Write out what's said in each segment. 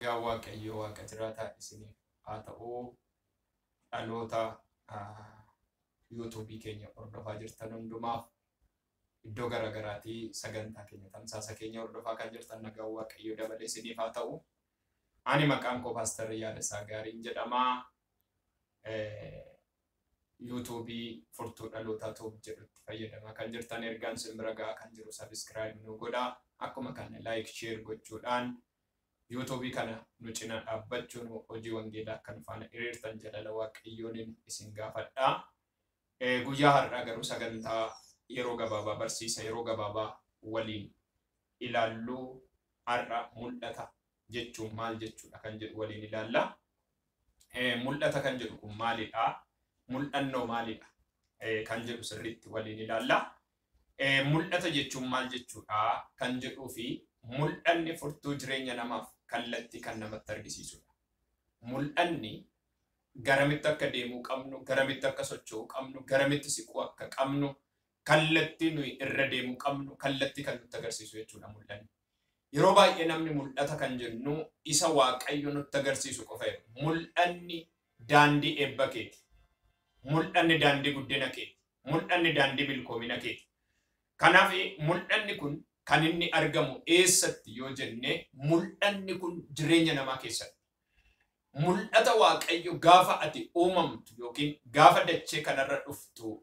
Nagaan Waaqayyoo Waaqa jiraataa isiniif haa ta'u. Dhaloota yuutuubii keenya hordofaa jirtan hundumaaf iddoo garaagaraatii sagantaa keenya tamsaasa keenya hordofaa kan jirtan nagaan Waaqayyoo dabalee isiniif haa ta'u. Ani maqaan koo Paaster Yaadasaa Gaariin jedhama. Yuutuubii Furtuu Dhalootaa Tuub jedhutti fayyadamaa kan jirtan ergaan isin bira gahaa kan jiru sabiskiraayib nu godhaa. Akkuma kana laayik sheer gochuudhaan yuutuubii kana nu cinaa dhaabbachuun hojii wangeelaa akka nu faana hiriirtan jaalala Waaqayyoon isin gaafadha. Guyyaa har'aa garuu sagantaa yeroo gabaabaa barsiisa yeroo gabaabaa waliin ilaalluu har'a mul'ata jechuun maal jechuudha kan jedhu waliin ilaalla. Mul'ata kan jedhu kun maalidha? Mul'annoo maalidha? Kan jedhu sirriitti waliin ilaalla. Mul'ata jechuun maal jechuudha kan jedhuu fi mul'anni furtuu jireenya namaaf kallattii kan namatti argisiisudha. Mul'anni garamitti akka deemuu qabnu, garamitti akka socho'uu qabnu, garamitti siquu akka qabnu, kallattii nuyi irra deemuu qabnu, kallattii kan nutti agarsiisu jechuudha mul'anni. Yeroo baay'ee namni mul'ata kan jennu isa Waaqayyo nutti agarsiisu qofa jedhu. Mul'anni daandii eebba keeti. Mul'anni daandii guddina keeti. Mul'anni daandii milkoomina keeti. Kanaaf mul'anni kun kan inni argamu eessatti yoo jenne mul'anni kun jireenya namaa keessatti. Mul'ata Waaqayyo gaafa ati uumamtu yookiin gaafa dachee kanarra dhuftu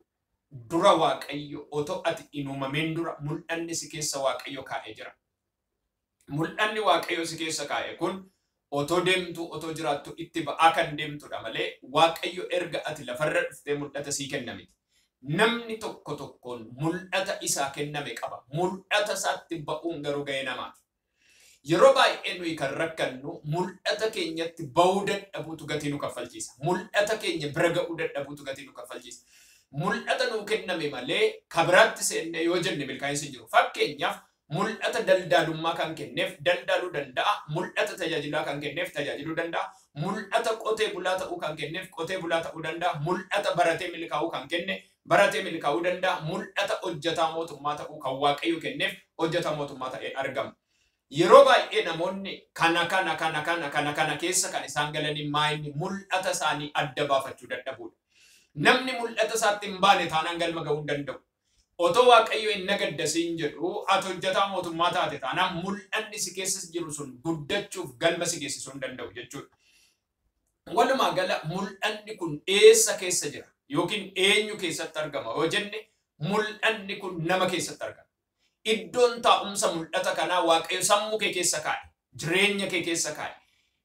dura Waaqayyo otoo ati hin uumamin dura mul'anni si keessa Waaqayyo kaa'ee jira. Mul'anni Waaqayyo si keessa kaa'e kun otoo deemtu otoo jiraattu itti ba'aa kan deemtudha malee Waaqayyo erga ati lafarra dhuftee mul'ata sii kenna miti. Namni tokko tokkoon mul'ata isaa kenname qaba. Mul'ata isaatti ba'uun garuu ga'ee namaati. Yeroo baay'ee nuyi kan rakkannu mul'ata keenyatti ba'uu dadhabuutu gatii nu kaffalchiisa. Mul'ata keenya bira ga'uu dadhabuutu gatii nu kaffalchiisa. Mul'ata nuu kenname malee kabiraatti seenne yoo jenne milkaa'insi hin jiru. Fakkeenyaaf mul'ata daldaalummaa kan kenneef daldaaluu danda'a. Mul'ata tajaajilaa kan kenneef tajaajiluu danda'a. Mul'ata qotee bulaa ta'uu kan kenneef qotee bulaa ta'uu danda'a. Mul'ata baratee milkaa'uu kan kenne baratee milkaa'uu danda'a. Mul'ata hojjetaa mootummaa ta'uu kan Waaqayyo kenneef hojjetaa mootummaa ta'ee argama. Yeroo baay'ee namoonni kana kana kana kana kana kana keessa kan isaan galanii maayinni mul'ata isaanii adda baafachuu dadhabuudha. Namni mul'ata isaatti hin baane taanaan galma ga'uu hin danda'u. Otoo Waaqayyo hin nagaddasiin jedhu ati hojjetaa mootummaa taate taanaan mul'anni si keessa jiru sun guddachuuf galma si geessisuu hin danda'u jechuudha. Walumaa gala mul'anni kun eessa keessa jira yookiin eenyu keessatti argama yoo jenne mul'anni kun nama keessatti argama. Iddoon taa'umsa mul'ata kanaa Waaqayyo sammuu kee keessa kaa'e, jireenya kee keessa kaa'e,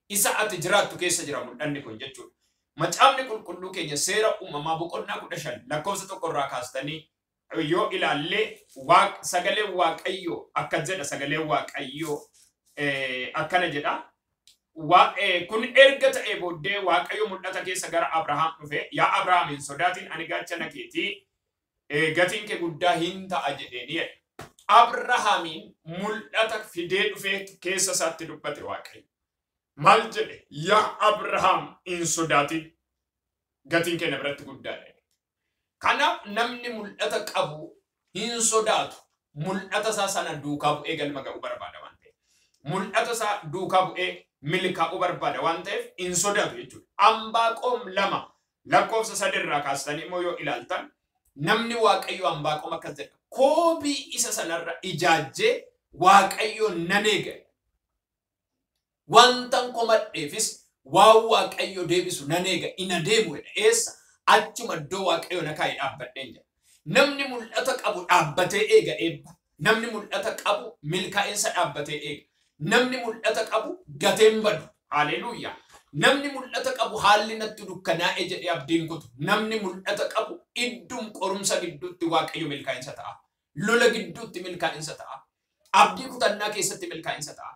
isa ati jiraattu keessa jira mul'anni kun jechuudha. Macaafni qulqulluu keenya seera uumamaa boqonnaa 15 lakkoofsa 1 irraa kaastanii yoo ilaalle sagaleen Waaqayyoo akka jedha sagaleen Waaqayyoo akkana jedha. Kun erga ta'ee booddee Waaqayyo mul'ata keessa gara Abrahaam dhufe, yaa Abrahaam hin sodaatin ani gaachana keetii gatiin kee guddaa hin ta'a jedheeni jedha. Abrahaamiin mul'ata fidee dhufee keessa isaatti dubbate Waaqayyo. Maal jedhe? Yaa Abrahaam hin sodaatin gatiin kee na biratti guddaadha. Kanaaf namni mul'ata qabu hin sodaatu. Mul'ata isaa sana duukaa bu'ee galma ga'uu barbaada waan ta'eef. Mul'ata isaa duukaa bu'ee milkaa'uu barbaada waan ta'eef hin sodaatu jechuudha. Anbaaqoom 2 lakkoofsa 3 irraa kaastanii immoo yoo ilaaltan namni Waaqayyo Anbaaqoom akkas jedha. Koobii isa sanarra ijaajjee Waaqayyo nan eega. Wantan komadheefis waan Waaqayyo deebisu nan eega in adeemu jedha. Eessa? Achuma iddoo Waaqayyo na kaa'e dhaabbadheen jedha. Namni mul'ata qabu dhaabbatee eega eebba. Namni mul'ata qabu milkaa'insa dhaabbatee eega. Namni mul'ata qabu gateen badu. Haleluuyaa. Namni mul'ata qabu haalli natti dukkanaa'e jedhee abdiin kutu. Namni mul'ata qabu idduun qorumsa gidduutti Waaqayyo milkaa'insa ta'a. Lola gidduutti milkaa'insa ta'a. Abdii kutannaa keessatti milkaa'insa ta'a.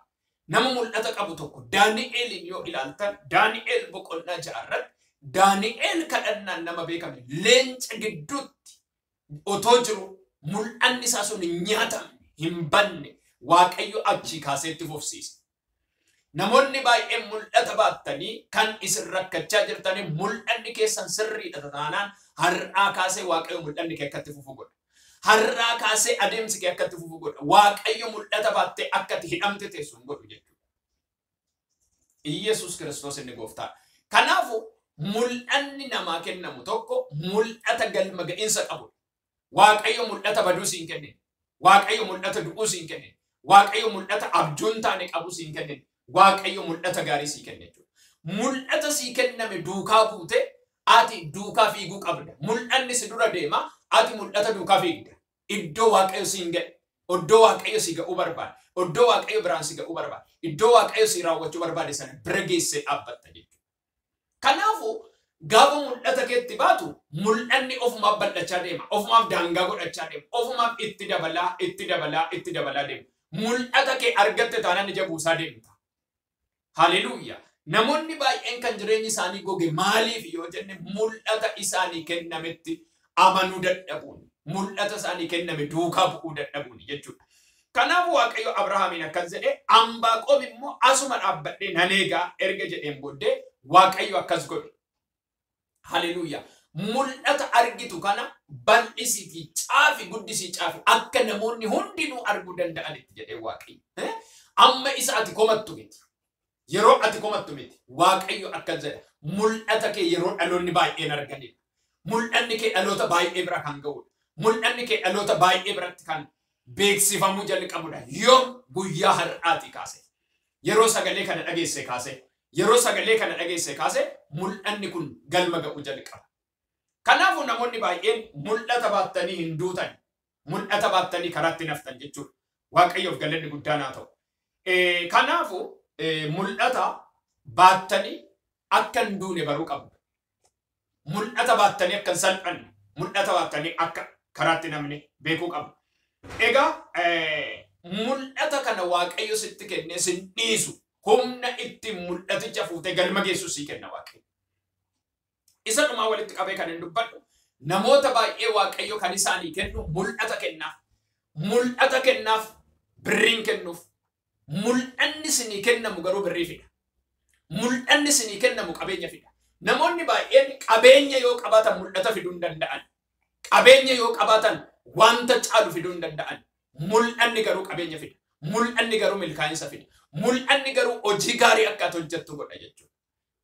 Nama mul'ata qabu tokko Daani'eelin yoo ilaaltan Daani'eel boqonnaa 6 irratti Daani'eel kadhannaan nama beekame leenca gidduutti otoo jiru mul'anni isaa sun hin nyaatamne hin banne Waaqayyo achii kaasee itti fufsiise. Namoonni baay'een mul'ata baattanii kan isin rakkachaa jirtanii mul'anni keessan sirriidha taanaan har'aa kaasee Waaqayyo mul'anni kee akka itti fufu godha. Har'aa kaasee adeemsi kee akka itti fufu godha. Waaqayyo mul'ata baattee akka itti hidhamte teessu hin godhu jechuudha. Iyesuus Kiristoos inni gooftaadha. Kanaafuu mul'anni namaa kennamu tokko mul'ata galma ga'iinsa qabudha. Waaqayyo mul'ata baduu siin kennine. Waaqayyo mul'ata du'uu siin kennine. Waaqayyo mul'ata abjuun taane qabu siin kennine. Waaqayyo mul'ata gaarii sii kenne jechuudha. Mul'ata sii kenname duukaa buute ati duukaa fiiguu qabda. Mul'anni si dura deema, ati mul'ata duukaa fiigda. Iddoo Waaqayyo siin ga'e, iddoo Waaqayyo si ga'uu barbaade, iddoo Waaqayyo biraan si ga'uu barbaade, iddoo Waaqayyo si raawwachuu barbaade sana bira geessee dhaabbatta jechuudha. Kanaafuu gaafa mul'ata keetti baatu mul'anni ofumaaf bal'achaa deema, ofumaaf daangaa godhachaa deema, ofumaaf itti dabalaa, itti dabalaa, itti dabalaa deema. Mul'ata kee argatte taanaan ija buusaa deemta. Haleluuyaa. Namoonni baay'een kan jireenyi isaanii goge maaliif yoo jenne mul'ata isaanii kennametti amanuu dadhabuun, mul'ata isaanii kenname duukaa bu'uu dadhabuun jechuudha. Kanaaf Waaqayyo Abrahaamiin akkas jedhee, Anbaaqoom immoo asuma dhaabbadhee nan eegaa erga jedheen booddee Waaqayyo akkas godhe. Haleluuyaa. Mul'ata argitu kana bal'isiitii caafi, guddisii caafi, akka namoonni hundinuu arguu danda'anitti jedhee Waaqayyo. Amma isa ati komattu miti. Yeroo ati komattu miti. Waaqayyo akkas jedha. Mul'ata kee yeroo dhaloonni baay'een arganidha. Mul'anni kee dhaloota baay'ee bira kan ga'udha. Mul'anni kee dhaloota baay'ee biratti kan beeksifamuu jalqabudha. Yoom? Guyyaa har'aatii kaase. Yeroo sagalee kana dhageesse kaase. Yeroo sagalee kana dhageesse kaase mul'anni kun galma ga'uu jalqaba. Kanaafuu namoonni baay'een mul'ata baattanii hin duutan. Mul'ata baattanii karaatti naftan jechuudha. Waaqayyoof galanni guddaan haa ta'u. Kanaafuu mul'ata baattanii akka hin duune baruu qabdu. Mul'ata baattanii akka hin salphanne, mul'ata baattanii akka karaatti namni beekuu qabdu. Egaa mul'ata kana Waaqayyo sitti kennee sin dhiisu, humna ittiin mul'aticha fuutee galma geessu sii kenna Waaqayyo. Isa dhumaa walitti qabee kan hin dubbadhu, namoota baay'ee Waaqayyo kan isaanii kennu mul'ata kennaaf. Mul'ata kennaaf, birriin kennuuf. Mul'anni sinii kennamu garuu birrii fida. Mul'anni sinii kennamu qabeenya fida. Namoonni baay'een qabeenya yoo qabaatan mul'ata fiduu hin danda'an. Qabeenya yoo qabaatan wanta caalu fiduu hin danda'an. Mul'anni garuu qabeenya fida. Mul'anni garuu milkaa'insa fida. Mul'anni garuu hojii gaarii akka ati hojjettu godha jechuudha.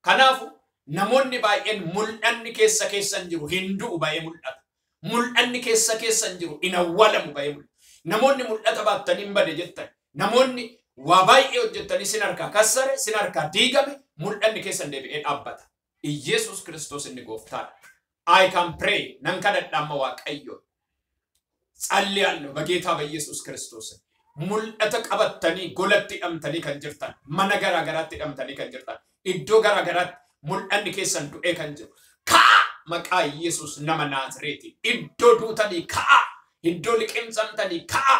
Kanaafuu namoonni baay'een mul'anni keessa keessan jiru hin du'u baay'ee mul'ata. Mul'anni keessa keessan jiru hin awwaalamu baay'ee mul'ata. Namoonni mul'ata baattanii hin bade jettan. Namoonni waa baay'ee hojjettanii sin harkaa kassare, sin harkaa diigame, mul'anni keessan deebi'ee dhaabbata. Iyeesus Kiristoos inni gooftaadha. I can pray. Nan kadhadha amma Waaqayyo. ጸልያለሁ በጌታ በኢየሱስ ክርስቶስ። Mul'ata qabattanii golatti hidhamtanii kan jirtan, mana garaa garaatti hidhamtanii kan jirtan, iddoo garaa garaatti mul'anni keessan du'ee kan jiru, ka'a maqaa Yesuus nama Naazreeti. Iddoo duutanii ka'a, iddoo liqimsamtanii ka'a,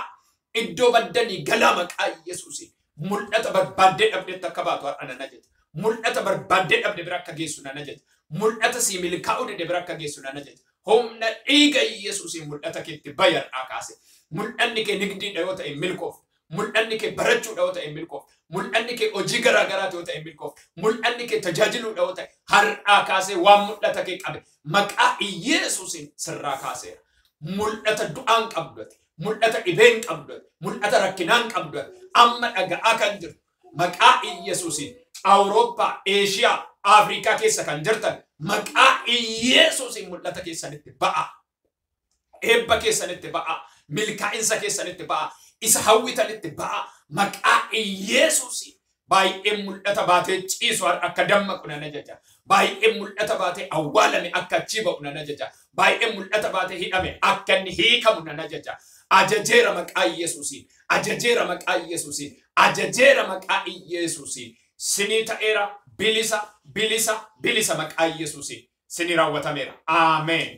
iddoo baddanii galaa maqaa Yesuusi. Mul'ata barbaaddee dhabdetti akka baatu har'a nan ajaja. Mul'ata barbaaddee dhabde bira akka geessu nan ajaja. Mul'ata sii milkaa'uu dide bira akka geessu nan ajaja. Humna dhiiga Yesuusiin mul'ata keetti bayarraa kaase. Mul'anni kee nigdiidha yoo ta'e milkoof. Mul'anni kee barachuudha yoo ta'e milkoof. Mul'anni kee hojii garaa garaati yoo ta'e milkoof. Mul'anni kee tajaajiluudha yoo ta'e har'aa kaasee waan mul'ata kee qabe maqaa Yesuusiin sirraa kaaseera. Mul'ata du'aan qabdu, mul'ata dhibeen qabdu, mul'ata rakkinaan qabdu, amma dhaga'aa kan jirtu maqaa Yesuusiin Awurooppaa, Eeshiyaa, Afrikaa keessa kan jirtan maqaa Yesuusiin mul'ata keessanitti ba'a. Eebba keessanitti ba'a. Milkaa'insa keessanitti ba'a. Isa hawwitanitti ba'a. Maqaa Yesuusiin baay'een mul'ata baatee ciisu akka dammaqu nan ajaja. Baay'een mul'ata baatee awwaalame akka achi ba'u nan ajaja. Baay'een mul'ata baatee hidhame akka inni hiikamu nan ajaja. Ajajeera maqaa Yesuusiin. Ajajeera maqaa Yesuusiin. Ajajeera maqaa Yesuusiin. Sinii ta'eera, bilisa, bilisa, bilisa maqaa Yesuusiin. Sinii raawwatameera. Ameen.